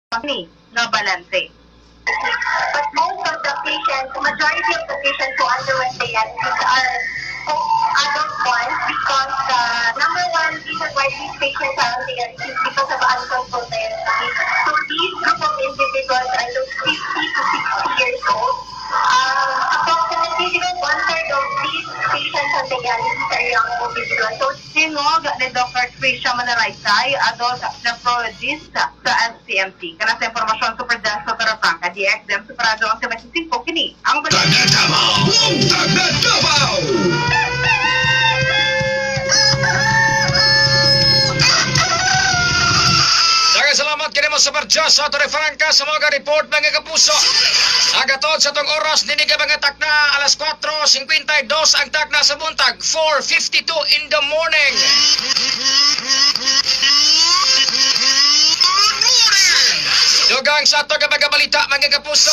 Ni nga balanse. But most of the patients, majority of the patients who underwent dialysis are adult ones because the number one reason why these patients are on dialysis is because of uncontrolled diabetes. So these group of individuals are those 50 to 60 years old. Approximately, one third of these patients on dialysis are young individuals. So Tingog ni Dr. Trisha Manaraysay, adult nephrologist sa SCMC. Kana sa impormasyon, Super Jazz Torrefranca, DXM, Super Radio 1125, kini ang balita. Taga Davao! Taga Davao! Daghang salamat kini mo, Super Jazz sa Torrefranca, sa mga report, mga kapuso. Agatod sa tong oras nini ka mga takna, alas 4:52 ang takna sa buntag, 4:52 in the morning. Dugang sa ato ka mga balita, mga kapuso.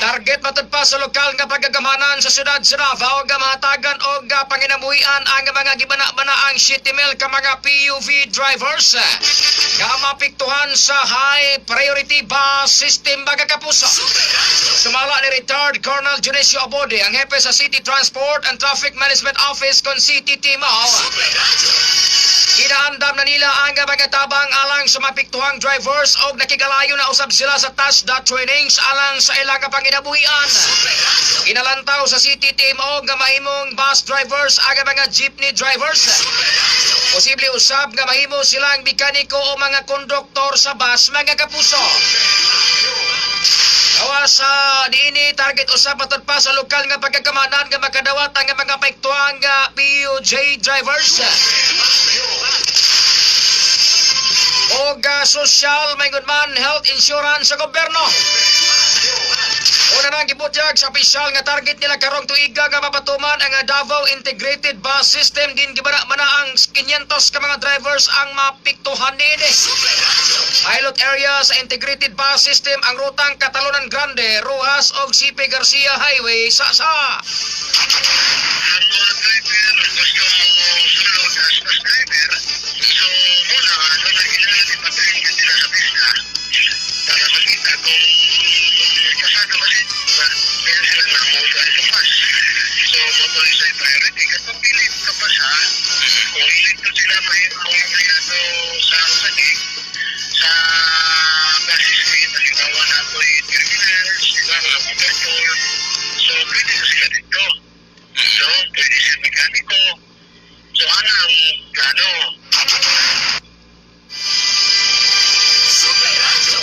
Target matud pa sa lokal nga pagkagamanan sa syudad sa Davao nga mahatagan og panginabuhian ang mga gibana-banaang 7,000 ka mga PUV drivers nga mapiktuhan sa high priority bus system, mga kapuso. Sumala ni retired Colonel Dionisio Abode, ang hepe sa City Transport and Traffic Management Office kon CTTMO. Inaandam na nila ang mga tabang alang sa mapiktuhang drivers og nakigalayo na usab sila sa TASDA trainings alang sa ilang panginabuhian. Ginalantaw sa CTTMO nga mahimong bus drivers ang mga jeepney drivers. Posible usab nga mahimo silang mekaniko o mga konduktor sa bus, mga kapuso. Gawa sa niini, target usab matud pa sa lokal nga pagkakamanan nga makadawat ang mga paiktuang PUJ drivers. Og social maingon man health insurance sa gobyerno. Una nang gibutyag sa opisyal nga target nila karong tuiga nga mapatuman ang Davao Integrated Bus System din gibana man ang 500 ka mga drivers ang mapiktuhan niini. Pilot area sa Integrated Bus System ang rutang Catalunan Grande, Roxas og CP Garcia Highway sa sa. Ang mga driver gusto mo sulod as bus driver, so muna, ano na kailangan ipatrain ka sila sa pista para makita kung kasado kasi ba, meron silang namusuan sa bus. So, motor is a priority. Kapag dili ka pa sa, kung ilit sila may kung empleyado sa usagig, sa bus system, halimbawa na ito ay terminals, di ba, mga conductor, so pwede na sila dito. So, pwede siya mekaniko. So, ano ang plano?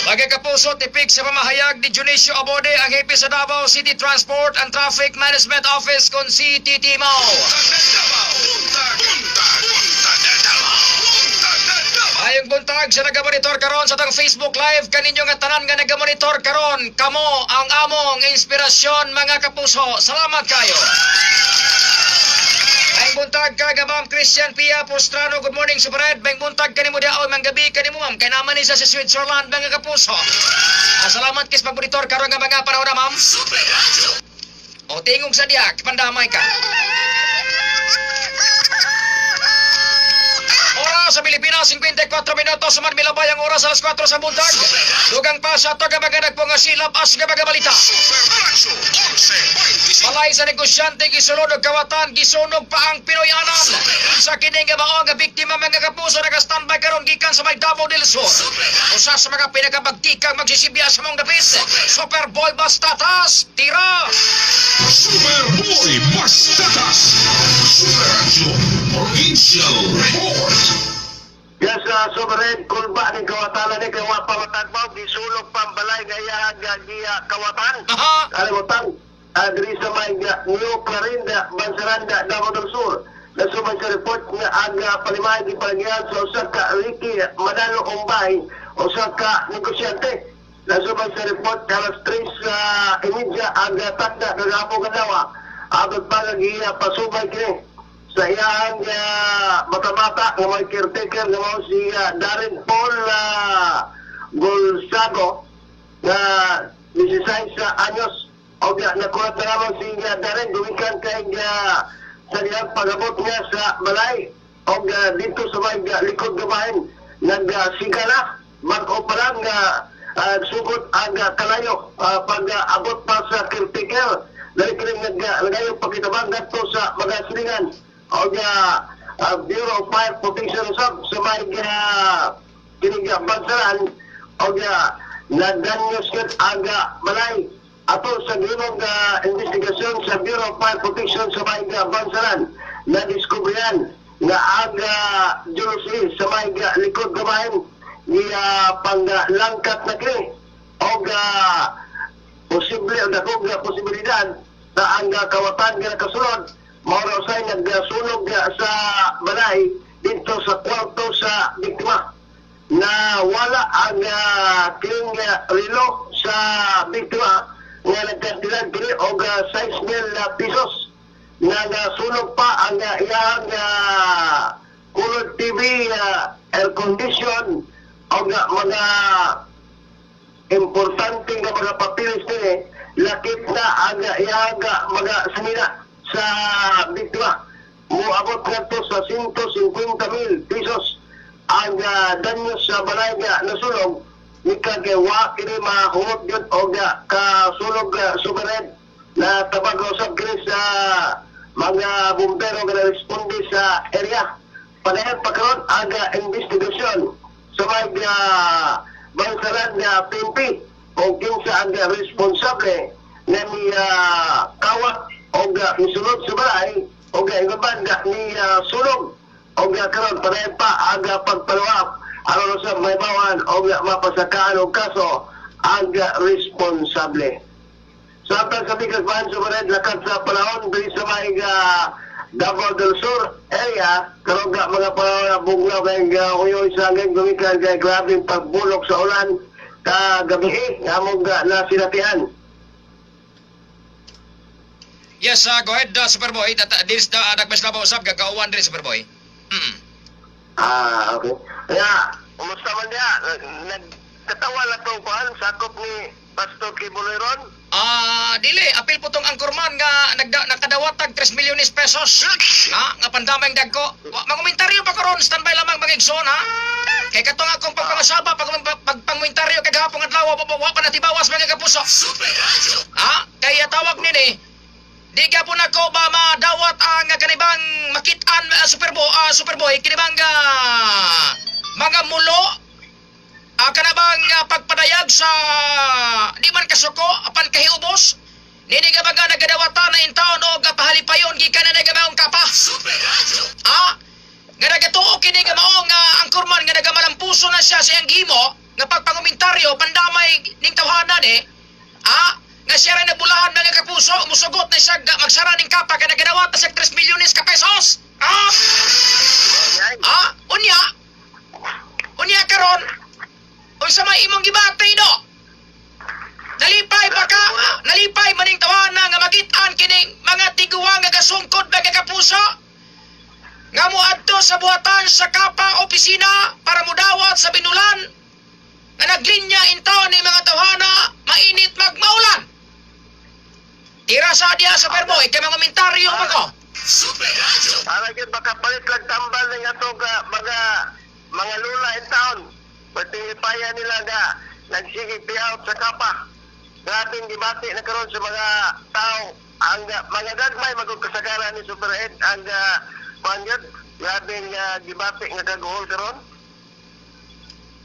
Bagay kapuso, tipik sa pamahayag ni Dionisio Abode, ang hepe sa Davao City Transport and Traffic Management Office kon CTTMO. Taga Davao! Buntag! Buntag! Taga Davao! Taga Davao! Ayong buntag sa nagamonitor karon sa tang Facebook Live kaninyo nga tanan nga nagamonitor karon, kamo ang among inspirasyon, mga kapuso. Salamat kayo. Ayong buntag ka nga Ma'am Christian Pia Postrano. Good morning, Super Red. Bayong buntag kanimo dia o gabi kanimo, ma'am. Kay naman ni sa Switzerland, mga kapuso. Salamat kis pagmonitor karon nga mga panahon na, ma'am. O tingog sa diak, pandamay ka. Oras sa Pilipinas, 54 minutos sa Manmilabay ang oras alas 4 sa buntag. Dugang pa sa ato nga mga nagpungasilap as nga mga balita. Super Radyo 1125. Balay sa negosyante gisulod og kawatan, gisunog pa ang Pinoy-anan. Sa kini nga mao nga biktima, mga kapuso, naka-standby karon gikan sa may Davao del Sur. Usa sa mga pinakabagtikang magsisibya sa mong dapit. Superboy Bastatas, tira! Superboy Bastatas! Super Radyo Provincial Report! Yes, Sovereign, kulba ni kawatan ni kay wa pa matagbaw, gisulog pambalay nga iya nga giya kawatan. Kalimutan, diri sa may New Clarinda, Bansaranda, Davao del Sur. Nasubay sa report nga ang palimay gipalagyan sa usa ka Ricky Manalo Umbay, usa ka negosyante. Nasubay sa report alas 3:30 ang takda kagahapon kadlaw. Abot pa nga giya pasubay kini sa iyang bata-bata nga may caretaker nga mao si Darren Paul Gonzago nga 16 sa anyos og nakulat na naman si Darren gumikan kay sa diyang pag-abot niya sa balay og dito sa may likod nga bahin nagsigala bag-o pa lang nga Sugod ang kalayo pag abot pa sa caretaker dahil kini nagayo pakitabang ngadto sa mga silingan o Bureau of Fire Protection usab sa may kining Bansaran o nadanyos gyud ang balay. Ato sa gihimong investigasyon sa Bureau of Fire Protection sa may Bansaran, na diskubrihan nga ang jersey sa may likod gamahin ni panglangkat na kini og posible o dako nga posibilidad na ang kawatan nga nakasulod mao ra usay nagsunog sa balay didto sa kwarto sa biktima. Na wala ang kining relo sa biktima nga nagkantidad kini og 6 mil pesos. Nagasunog pa ang iyang colored TV, air condition og mga importante nga mga papeles nini, lakip na ang iyang mga sinina sa biktima. Moabot ngadto sa 150 mil pesos ang danyo sa balay nga nasunog nika kay wa kini mahurot gyud og kasunog subared na tabag usab kini sa mga bumbero nga responde sa area. Padayon pa karon ang investigasyon sa may Bansaran nga PNP o kinsa ang responsable na ni kawat o misulod sa balay o ibaban ni sunog o karon padayon pa ang pagpalawap aron sa mahibawan o mapasakaan og kaso ang responsable. Samtang sa Bigas Bahan Sumared, lakat sa panahon diri sa may Davao del Sur area, karon nga mga panahon na bugnaw kay uyoy sa hangin gumikan kay grabeng pagbulok sa ulan kagabi nga among nasinatian. Yes, go ahead, Superboy. This nagmaslabaw usab gagauwan diri, Superboy. Ah, okay. Kaya, kumusta man niya? Nagkatawa lang itong kuhan, sakop ni Pastor Quiboloy ron. Ah, dili apil po tong angkorman nga nakadawatag 3 milyones pesos. Ha, nga pandamay dagko. Wa mangomentaryo pa karon, standby lamang mga igsoon ha. Kay katong akong pagpangasaba pag pagpangomentaryo kagahapon adlaw wa, wa pa natibawas mga kapuso. Ha, kaya tawag nini di gyapon nako ba madawat ang kanibang makit-an Superboy kinibang mga mulo kana bang pagpadayag sa di man kasuko apan kahiubos nini ka baga nagadawatan na intawon og pahalipayon gikan na nagamaong kapa nga nagatuo kini nga mao nga angkorman nga nagamalampuso na siya sa iyang gimo nga pagpangomentaryo pandamay ning tawhanan eh nga siya rin nabulahan mga kapuso musugot na siya magsara ning kapa kay nagadawat na siya 3 milyones ka pesos unya unya karon unsa may imong gibati do? Nalipay ba ka? Nalipay maning tawana nga makit-an kining mga tiguang nga gasungkod mga kapuso? Nga moadto sa buhatan sa kapa opisina para mudawat sa binulan nga naglinya intawn ni mga tawhana mainit magmaulan. Tira sa diya sa Superboy kay mga komentaryo pa ko. Para gyud baka palit lang tambal ning atong mga lula in town. Pati paya nila nga nagsige out sa kapa. Grabeng gibati na karon sa mga tao ang mga gagmay magud kasagaran ni Super Ed ang kuan gyud grabeng gibati nga kaguhol karon.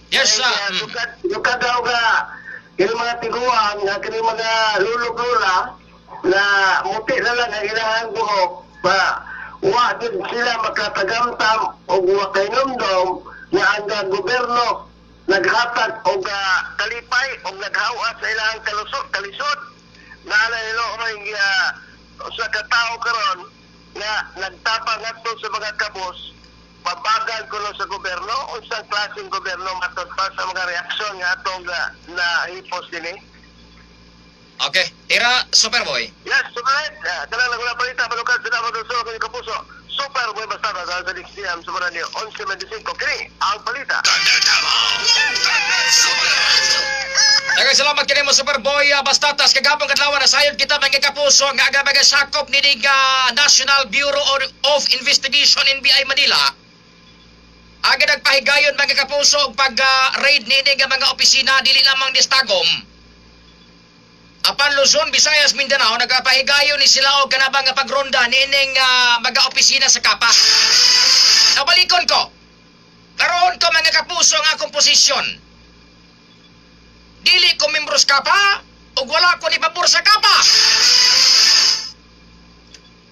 Yes, Kay, sukad daw nga kini mga tiguan nga kini mga lulog-lula na muti na lang ang ilahang buhok ba wa gid sila makatagamtam og wa kahinumdom nga ang gobyerno naghatag og kalipay og naghawa sa ilahang kalusot kalisod na nilo oy sa katao karon nga nagtapang ngadto sa mga kabos pabagal kuno sa gobyerno. Unsang klaseng gobyerno matod pa sa mga reaksyon nga atong nahipos dinhi? Okay, tira Superboy. Yes, Super Ed. Kanang lang wala balita malukad sa Davao del Sur kini kapuso. Super Boy basta sa DXDM Super Radio 11.25 kini ang balita. Daghang salamat kini mo Superboy Bastatas kagahapon kadlaw na sayod kita mga kapuso nga aga mga sakop ni National Bureau of Investigation NBI Manila. Aga nagpahigayon, mga kapuso, og pag raid niini nga mga opisina, dili lamang distagom. Apan Luzon, Visayas, Mindanao, nagpahigayon ni sila og kanabang nga pagronda niining mga opisina sa KAPA. Nabalikon ko. Karoon ko, mga kapuso, ang akong posisyon. Dili ko membro sa KAPA ug wala ko ni pabor sa KAPA.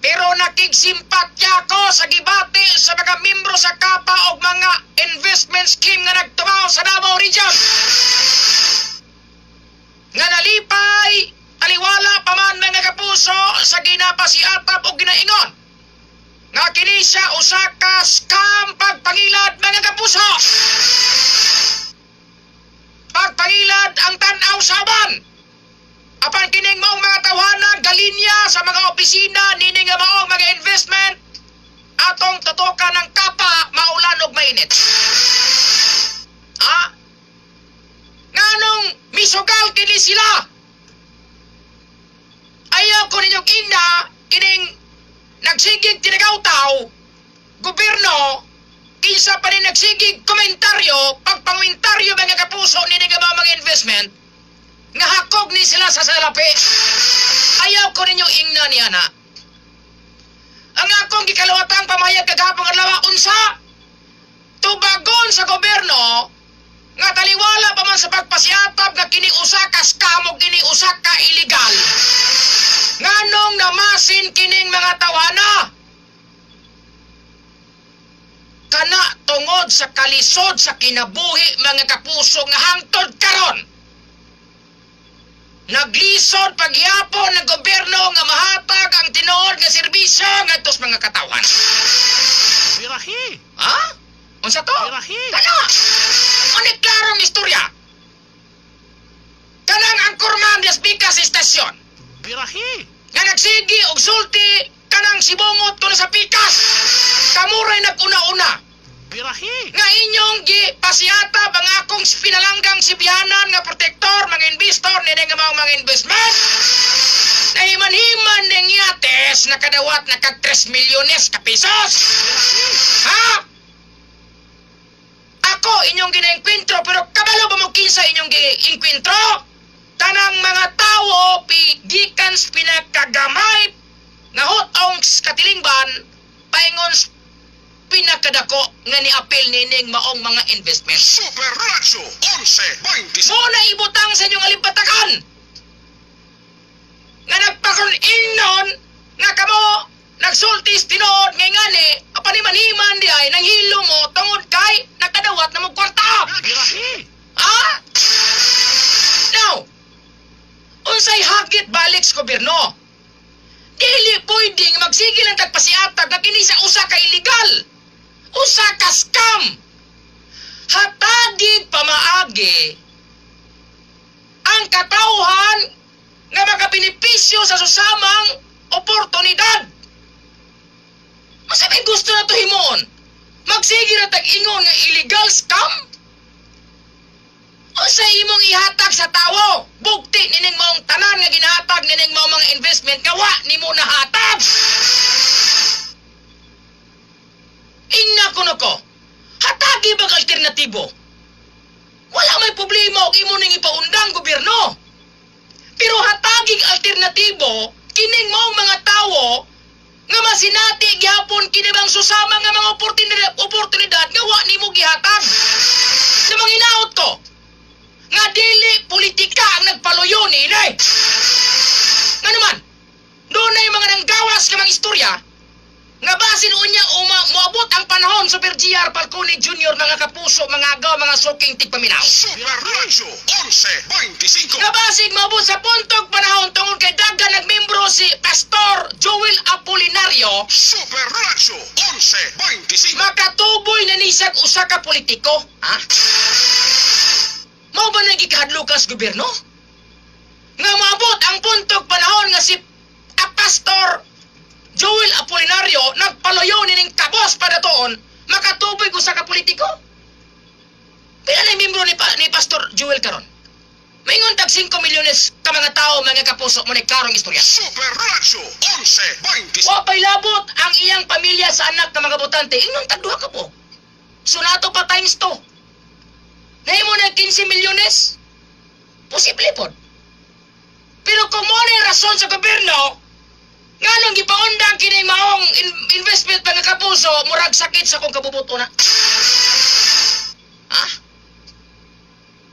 Pero nakigsimpatya ko sa gibati sa mga membro sa KAPA og mga investment scheme nga nagtumaw sa Davao Region. Nga nalipay, taliwala pa man, mga kapuso, sa ginapasiatap o ginaingon nga kini siya usa ka scam, pagpangilad, mga kapuso. Pagpangilad ang tan-aw sa uban. Apan kining maong mga tawhana galinya sa mga opisina nining nga maong mga investment, atong tutukan ng KAPA maulan og mainit. Ah? Nganong misugal kini sila? Ayaw ko ninyong ingna kining nagsigig tinagawtaw gobyerno, kinsa pa ni nagsigig komentaryo, pagpangumentaryo, mga kapuso, nining nga mga investment nga hakog ni sila sa salapi. Ayaw ko ninyong ingna niya na. Ang akong gikalawatang pamayag kagahapon adlaw unsa? Tubagon sa gobyerno nga taliwala pa man sa pagpasiatap nga kini usa ka scam ug kini usa ka illegal. Nganong namasin kining mga tawana? Kana tungod sa kalisod sa kinabuhi, mga kapuso, nga hangtod karon naglisod pagyapon ng gobyerno nga mahatag ang tinuod nga serbisyo ngadto sa mga katawan. Birahi! Ha? Unsa to? Birahi! Kana! Ano klarong istorya? Kanang ang kurman des pikas istasyon Birahi! nga nagsigi og sulti kanang sibungot kuno sa pikas. Kamuray nag-una-una Birahi! nga inyong gipasiyata ang akong pinalanggang sibihanan nga protektor mga investor nini nga mga investment. Nahiman-himan ning yates nakadawat na kag 3 milyones ka pesos. Ha? Ako inyong ginaengkwentro, pero kabalo ba mo kinsa inyong giengkwentro? Tanang mga tawo gikan sa pinakagamay nga hotong katilingban paingon sa pinakadako nga niapil nining maong mga investment. Super Radyo 11:25. Mo na ibutang sa inyong alimpatakan nga nagpakaroon ingnon nga kamo nagsultis tinuod ngay ngani apanimanhiman di ay nanghilo mo tungod kay nakadawat na mo kwarta. Birahi! Ha? Now, unsay hagit balik sa gobyerno? Dili pwedeng magsigil ang tagpasiatag nga kini sa usa ka illegal, usa ka scam. Hatagig pamaagi ang katawhan nga makabenepisyo sa susamang oportunidad. Unsa may gusto na to himuon? Magsige ra tag-ingon nga illegal, scam? Unsa imong ihatag sa tawo? Bugti nining maong tanan nga ginahatag nining maong mga investment nga wa nimo nahatag. Ingna kuno ko. Hatagi bag alternatibo? Wala may problema og imo ning ipaundang gobyerno. Pero hatagig alternatibo kining maong mga tawo nga masinati gyapon kini bang susama nga mga oportunidad nga wa nimo gihatag. Sa mga hinaot ko nga dili politika ang nagpaluyo ni inay. Nga naman, doon mga nanggawas nga mga istorya nga basin unya uma moabot ang panahon, Super GR Falcone Jr., mga kapuso, mga agaw, mga suking tigpaminaw. Super Radyo 11:25. Nga basig maabot sa puntog panahon tungod kay daghan nagmembro si Pastor Joel Apolinario, Super Radyo 11:25. Makatuboy na ni siyag usa ka politiko, ha? Mao ba nang gikahadlukas gobyerno? Nga maabot ang puntog panahon nga si Pastor Joel Apolinario nagpaluyo nining kabos padatoon, makatuboy usa ka politiko? Pila na membro ni Pastor Joel karon? Maingon tag 5 milyones ka mga tao, mga kapuso, mo ni klarong istorya. Super Radyo 11:25. Wa pa'y labot ang iyang pamilya sa anak ng mga botante. Ingnon tag duha ka po. So nato pa times 2. Nahimo na 15 milyones? Posible pod. Pero kung mo na rason sa gobyerno, nganong gipaundang kini maong investment, mga kapuso, murag sakit sa kong kabubuto na. Ha?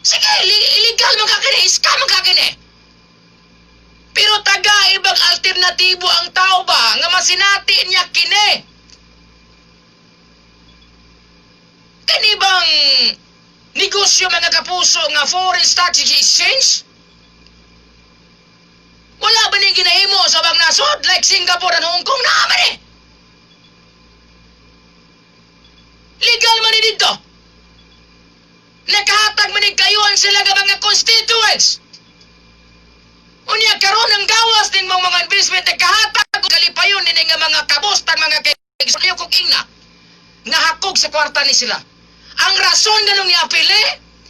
Sige, illegal man ka kini, scam man ka kini. Pero taga ibang alternatibo ang tao ba nga masinati niya kini? Kani bang negosyo, mga kapuso, nga foreign stock exchange? Wala ba ning ginahimo sa ubang nasod like Singapore and Hong Kong? Naa man eh. Legal man ni dito. Nakahatag man ni kayuan sila nga mga constituents. Unya karon ang gawas ning mga investment, nakahatag og kalipayon ini nga mga kabustang mga kay kog ingna nga hakog sa kwarta ni sila. Ang rason nganong niapil eh,